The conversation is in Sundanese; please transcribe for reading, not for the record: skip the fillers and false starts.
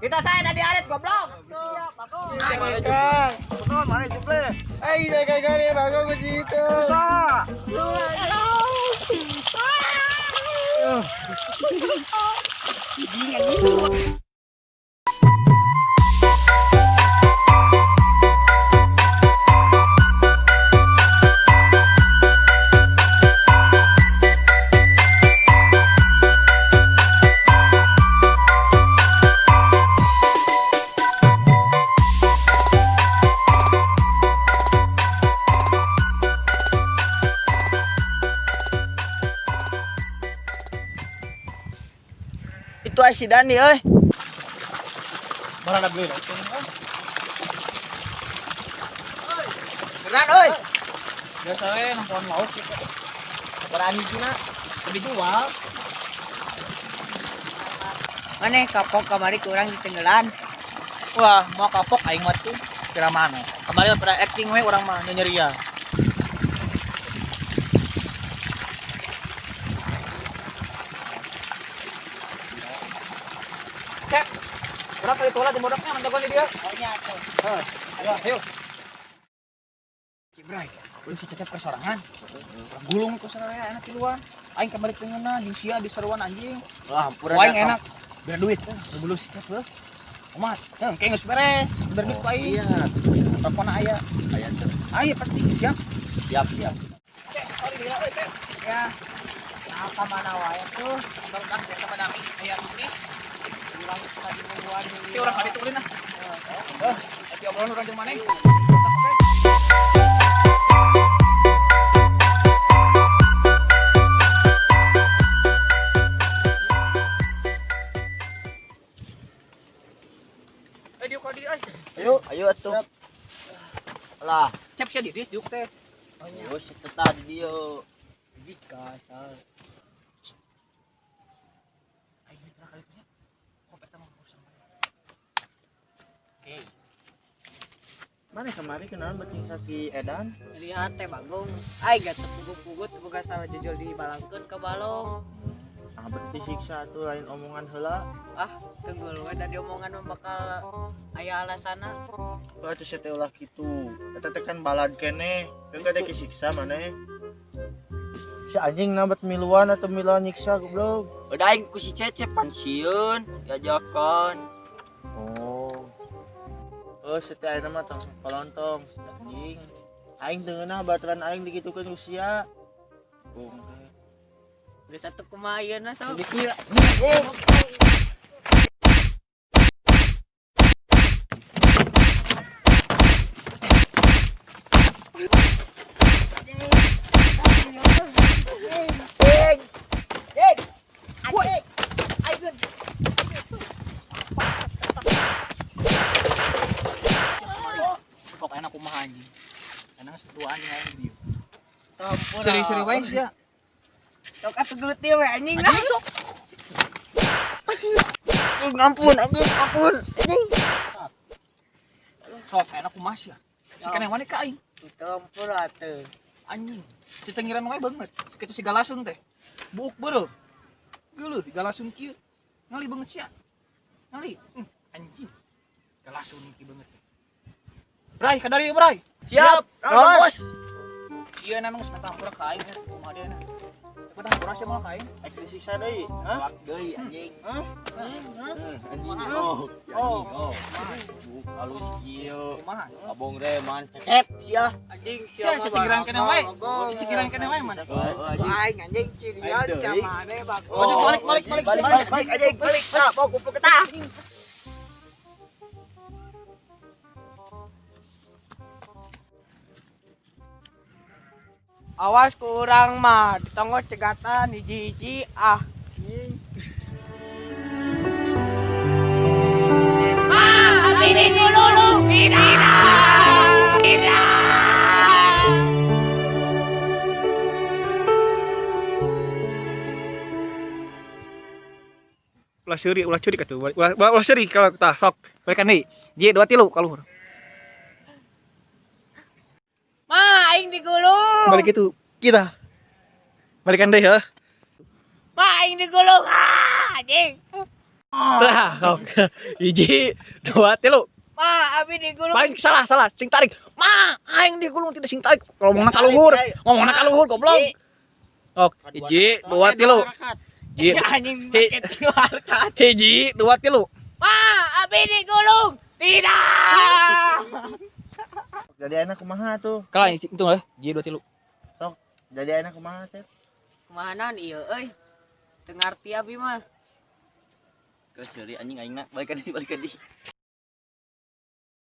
Kita saya tadi arit goblok. Siap, Bagong. Betul, mana juple? Eh, jangan kali Bagong ke situ. Usaha. Itu ay si Dani euy. Mana ada gue? Beneran euy. Biasa we nongkrong lauk gitu. Berani cina. Lebih jual. Maneh kapok kamari kurang ditenggelan. Wah, mau kapok aing mah tuh kira mana? Kemarin pada acting we orang mah nyenyeria. Cek. Berapa itu lah di modoknya menjago di dia? Oh nya tuh. Heh, ayo, ayo. Cibray, lu si Cecep kesorangan. Gulung ke sorangan enak tiluan. Aing kamari pengeuna jeung sia di seruan anjing. Wah, ampura. Aing enak. Biar duit, sebelum si Cecep heuh. Omat, heuh engke geus beres, biar duit ku aing. Iya. Telepon aya. Aya tuh. Aya pasti siap. Siap, siap. Cek, sorry dia euy, Cek. Ya. Nah, ka mana wae tuh? Baru biasa pada aya bisnis. Urang tadi nungguan Tapi urang kali tulin ah. Heuh, eti obrolan urang jeung maneh. Eh, diuk lagi, euy. Ayo, ayo atuh. Lah, Cep sia di diuk teh. ayo si teta di dieu. Jika sal. Aing mitra kali punya. Kok eta mah urusan mana? Oke. Mana kemarin kenalan beting si Edan? Lihat teh Bagong. Ai gak tepugu-pugu boga salah jujur dibalangkeun ke balong. Ah, berarti siksa tuh lain omongan heula. Ah, tenggul we dari omongan mah bakal aya alasana. Wah, atuh teh ulah kitu. Eta teh kan balad keneh. Kan kada kisiksa maneh. Si anjing nabat miluan atau miluan nyiksa goblok. Udah aing ku si Cecep pensiun diajakan. Oh. Oh, si teh ayeuna mah tong kolontong si anjing. Aing teu ngeunah baturan aing dikitukeun ku sia. Bung teh. Geus atuh kumaha ayeuna sok. Dikira. Kok enak kumaha anjing. Enak dua anjing aing di dieu. Tempur. Seri-seri wae sia. Sok atuh gelut we anjing. Anjing sok. Ampun, anjing, ampun. Anjing. Sok enak kumaha sia. Si keneh mana ka aing? Tempur atuh. Anjing. Cecengiran wae banget. Sakitu si galasun teh. Buuk beureum. Geuleuh galasun kieu. Ngali banget sia. Ngali. Anjing. Galasun kieu banget. Bray, kadari Bray. Siap, bos. Sia na geus menta hampura ka aing ya, kumaha dia na. Tapi hampura sia moal ka aing. Aing disiksa deui. Hah? Wak deui anjing. Hah? Hah? Anjing. Hah? Oh, si Oh. anjing. Oh. Buk halus kieu. Kumaha? Abong reman. Cecep sia. Anjing Sia cecengiran keneh wae. Cecengiran keneh wae man. Oh, anjing. Aing anjing cirian Aing deui. camane Bagong. Oh, balik balik balik Balik balik balik anjing balik. Tah, mau kumpul ketah. Awas kurang mah ditonggo cegatan hiji-hiji ah. Ah, ini dulu tidak. Tidak. Ulah seuri atuh. Ulah ulah seuri kalau tah sok. Balikan deui. J 2 3 kaluhur. Ma, aing digulung. Balik itu kita. Balikan deui heuh. Ma, aing digulung. Ah, anjing. Tah, oke. 1, 2, 3. Ma, abi digulung. Paling salah, salah. Sing tarik. Ma, aing digulung tidak sing tarik. Ngomongna ka luhur. Ngomongna ka luhur goblok. Ok, 1, 2, 3. Hiji, Anjing make tilu harkat. 1, 2, 3. Ma, abi digulung. Tidak. Jadi ayeuna kumaha tuh? Kalah hitung lah. 1, 2, 3. Jadi ayeuna kumaha, Cep? Kumaha naon ieu euy? Teu ngarti abi mah. Geus seuri anjing aingna, balik ka deui, balik ka deui.